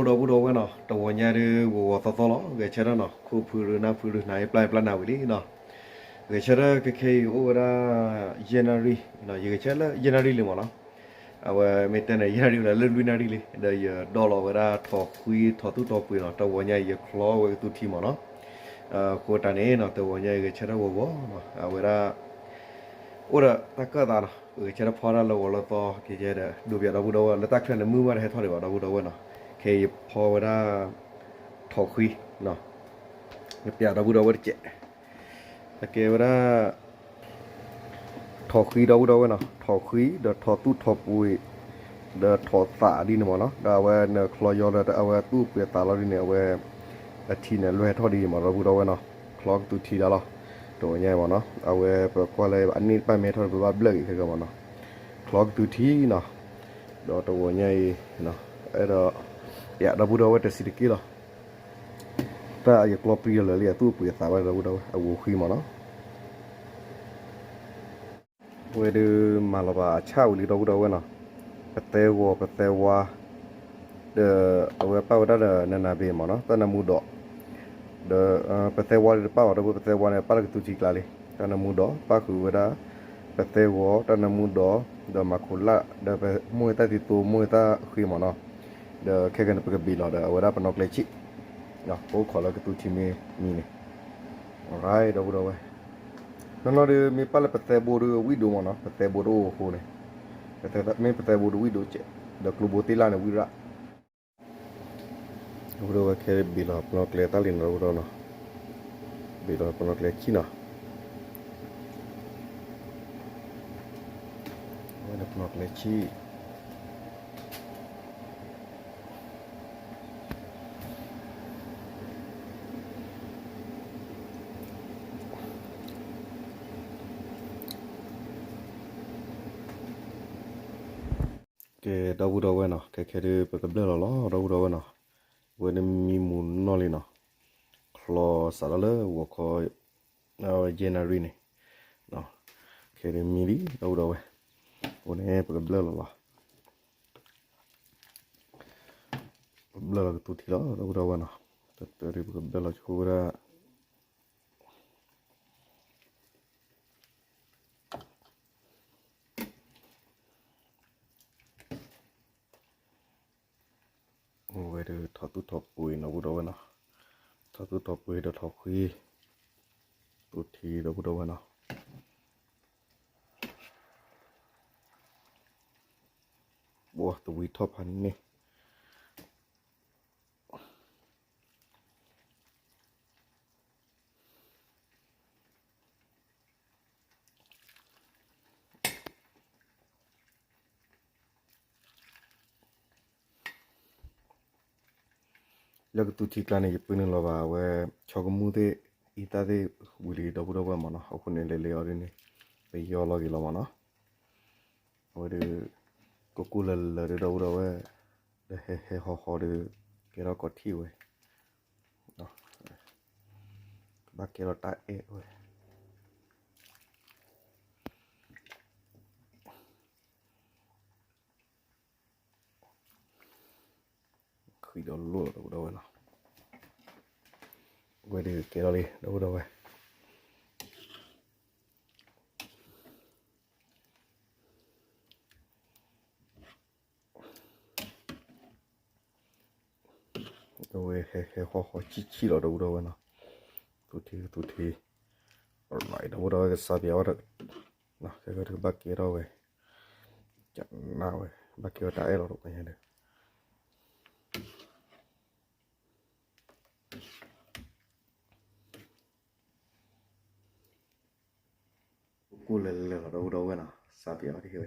ဒီပုၢ်ဒီဝဲၢ်နီၤ, တဝီၤညါဒုး ဂီၤဂီၤသီသီလီၤ, ဂဲၤဆၢထၢၣ်နီၤ, ခိၣ်ဖုရူနၢ်ဖုရူနၤ ယပျၢ်ယပျၢ်နၤဝံၤလံနီၤ, ဂဲၤဆၢထၢၣ်ခဲခဲအံၤအိၣ်ဝဲဒၣ် ယဲၢ်နၣ်ရံၣ်, ယဂဲၤဆၢထၢၣ်လၢ ယဲၢ်နၣ်ရံၣ်လံမ့ၢ်နီၤ, အဝဲမ့ၢ်တဲန့ၣ် ယဲၢ်နၣ်ရံၣ်လၢ လၢလွံၢ်နၣ်ရံၣ်လံ, ဒီးယဒိးလီၤဝဲဒၣ်ထိၣ်ခွံထိၣ်သူၣ်ထိၣ်ပှ့ၤနီၤ, တဝီၤညါအံၤယချီဝဲကသူထံမ့ၢ်နီၤ, အဃိတၢ်န့ၣ်နီၤ တဝီၤညါအံၤဂဲၤဆၢထၢၣ်ဂီၤဂီၤနီၤ, အဝဲဒၣ် အိၣ်ဒီးတၢ်ကၢၣ်သးနီၤ, ဂဲၤဆၢထၢၣ်ဖီတၢ်လၢဂီၤလၢသီကဲကဲဒီး ဒိးပၠးဒီပုၢ်ဒီဝဲၢ် လၢတၢ်ချၢန့ၣ် မုၢ်ဘၣ်တဟဲထီၣ်ဒံးဘၣ်ဒီပုၢ်ဒီဝဲၢ်နီၤ, ခဲအံၤယဖီဝဲဒၣ် ထိၣ်ခွံနီၤ, ယပၠးဒီပုၢ်ဒီဝဲၢ်တကဲး, အကဲဝဲဒၣ် ထိၣ်ခွံဒီပုၢ်ဒီဝဲၢ်နီၤ, ထိၣ်ခွံဒီးထိၣ်သူၣ်ထိၣ်ပှ့ၤ ဒီးထိၣ်သၣ်ဒ်န့ၣ်မ့ၢ်နီၤ, ဒီးအဝဲနချီယီၤလၢအဝဲသူၣ်ပှ့ၤသးလီၤဒ်န့ၣ် အဝဲ အထံန့ၣ်လွဲၢ်ထီၣ်ဒ်အံၤမ့ၢ်ဒီပုၢ်ဒီဝဲၢ်နီၤ, ချီကသူထံလီၤလီၤ, တဝီၤညါအံၤမ့ၢ်နီၤ, အဝဲပကွၢ်လၢအနံၣ်တဖၣ်မ့ၢ်ထီၣ်တပၢၢ်ဘၣ်ဘျၢၣ်ဂ့ၤခဲကဲမ့ၢ်နီၤ, ချီကသူထံနီၤ, ဒီးတဝီၤညါအံၤ အဲၣ်ဒိး ယဒီပုၢ်ဒီဝဲၢ်တဆံးတက့ၢ်လီၤ, တၢ်ယကျီပျံၤလီၤလၢယသူၣ်ပှ့ၤသးဘၣ်ဒီပုၢ်ဒီဝဲၢ် အဂီၤဃံမ့ၢ်နီၤ ဝဲဒုးမၤလီၤဘၣ်အဆၣ်ဝံၤလံဒီပုၢ်ဒီဝဲၢ်နီၤ, ပသဲဂီၤပသဲဝါ, ဒီးအဝဲပာ်ဝဲဒၣ်ဒီးနနၢ်ဘ့ၣ်မ့ၢ်နီၤ, တၢ်နၢမူဒီး, ဒီးပသဲဝါဒုးတပာ်ဘၣ်ဒီပုၢ် ပသဲဝါန့ၣ် ပာ်လၢကသူထံကျါလံ, တၢ်နၢမူဒီး ပာ်ဃုာ်ဝဲဒၣ် ပသဲဂီၤ တၢ်နၢမူဒီး, ဒီးမၤခိၣ်လၢ် ဒီးပမိၢ်တၢ်သံသိ မိၢ်တၢ်ဃ့မ့ၢ်နီၤ, ဒီးခဲကနံၣ်ပကဘ့ၣ်လီၤဒီး အဝဲဒၣ်ပနီၣ်ကျဲဆံး, ပအိၣ်ခိးလၢကသူထံမ့ၢ်မံၤန့ၣ် ဒီပုၢ်ဒီဝဲၢ်, နီၢ်နီၢ်ဒုးမ့ၢ်ပာ်လၢပသဲဘိဒုးဝံၣ်ဒိၣ်မ့ၢ်နီၤ, ပသဲဘိတအိၣ်အဃိန့ၣ်, မ့ၢ်ပသဲဘိဒုးဝံၣ်ဒိၣ်စဲး, ဒီးကျိဘိတ့လၢ်န့ၣ်ဝံၣ်ရၣ်, ဒီပုၢ်ဒီဝဲၢ်ခဲဘ့ၣ်လီၤပနီၣ်ကျဲတၢ်လံနီၤဒီပုၢ်ဒီဝဲၢ်နီၤ, ဘ့ၣ်လီၤပနီၣ်ကျဲဆံးနီၤ, ဝဲဒၣ်ပနီၣ်ကျဲဆံး ကဲ ဒီပုၢ်ဒီဝဲၢ်နီၤ, ခဲခဲဒုးပကဘျၢၣ်လီၤလီၤ ဒီပုၢ်ဒီဝဲၢ်နီၤ, ဝဲန့ၣ်မံမူၤနီၢ်လံနီၤ, ချီစးထီၣ်လၢဂီၤခီ ယဲၢ်နၣ်ရံၣ်န့ၣ်, ခဲဒုးမံလံ ဒီပုၢ်ဒီဝဲၢ်, အဃိန့ၣ် ပကဘျၢၣ်လီၤလီၤ, ပဘျၢၣ်လီၤကသူထံလီၤ ဒီပုၢ်ဒီဝဲၢ်နီၤ, တၢ်တၢ်ဒုးပကဘျၢၣ်လီၤဆိဝဲဒၣ် အဝဲဒၣ်ထီၣ်သူၣ်ထီၣ်ပှ့ၤနီၤ ဒီပုၢ်ဒီဝဲၢ်နီၤ, ထီၣ်သူၣ်ထီၣ်ပှ့ၤဒီးထီၣ်ခွံ သူထံ ဒီပုၢ်ဒီဝဲၢ်နီၤ, ဘှီသဝံထီၣ်ဖးန့ၣ် လၢကသူထံကျါန့ၣ် ယပှ့ၤနုာ်လီၤဘၣ်ဝဲ ဆီကမူၣ်သ့ၣ် အံသၣ်သ့ၣ်ဝံၤလံ ဒီပုၢ်ဒီဝဲၢ်မ့ၢ်နီၤ, အဃိန့ၣ် လဲၤလဲၤအီၤဒ်န့ၣ် ပယီၤလီၤက့ၤလီၤမ့ၢ်နီၤ, အဝဲဒၣ် ကိၢ်ကိၢ်လၢၤလၢၤဒၣ် ဒီပုၢ်ဒီဝဲၢ်, ဒီးဟဲဟဲဟီၣ်ဟီၣ်ဒီး ကဲထီၣ်ကီးထံၣ်ဝဲ, ဘၣ်ကဲထီၣ်တၢ်အဲၣ်ဝဲ ဃံဒီးလိၣ်လီၤ ဒီပုၢ်ဒီဝဲၢ်နီၤ, ဝဲဒၣ်ကဲထီၣ်လံ ဒီပုၢ်ဒီဝဲၢ်, အဝဲဟဲဟဲဟီၣ်ဟီၣ်ဆံၣ်ဆံၣ်လီၤ ဒီပုၢ်ဒီဝဲၢ်နီၤ, သူထံသူထံ, ဒီပုၢ်ဒီဝဲၢ်ကစးပၠးဝဲဒီး, ခဲကဘၣ်ကဲထီၣ်ဝဲ, ကနၣ်ဝဲ, ဘၣ်ကဲဝဲတၢ်အဲၣ်လီၤ ဒီပုၢ်ဒီဝဲၢ် ကိၢ်ကိၢ်လၢၤလၢၤလီၤ ဒီပုၢ်ဒီဝဲၢ်နီၤ, စးပၠးအီၤတဟ့ၣ်ဝဲ,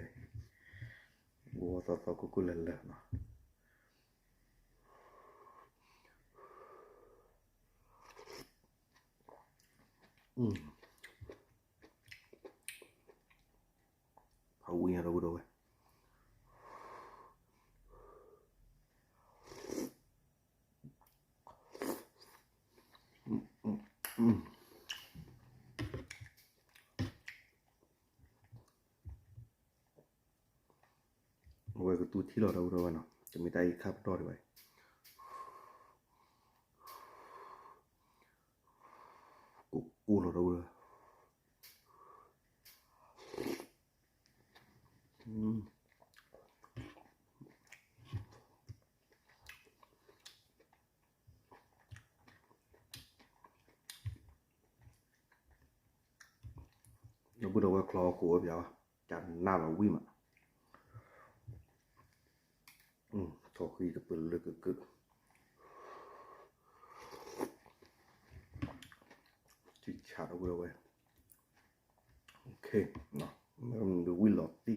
ဂီၤသီသီကိၢ်ကိၢ်လၢၤလၢၤနီၤ, ဖးဝံၤညါ ဒီပုၢ်ဒီဝဲၢ် အဝဲကသူထံလီၤ ဒီပုၢ်ဒီဝဲၢ်နီၤ, တမ့ၢ်တၢ်အံၤခါပတီၢ်ဒံးဘၣ်, အိၣ်လီၤဒီးဝဲ ဒီပုၢ်ဒီဝဲၢ်ချီဃိးဝဲပၠးဘၣ်, ကနၣ်လီၤဝံၣ်မး, ထီၣ်ဃံကပၢၤလၢကကၢၢ်, ထံဆးဒီပုၢ်ဒီဝဲၢ်, မ့ၢ်ဝံၣ်လီၤတံၢ်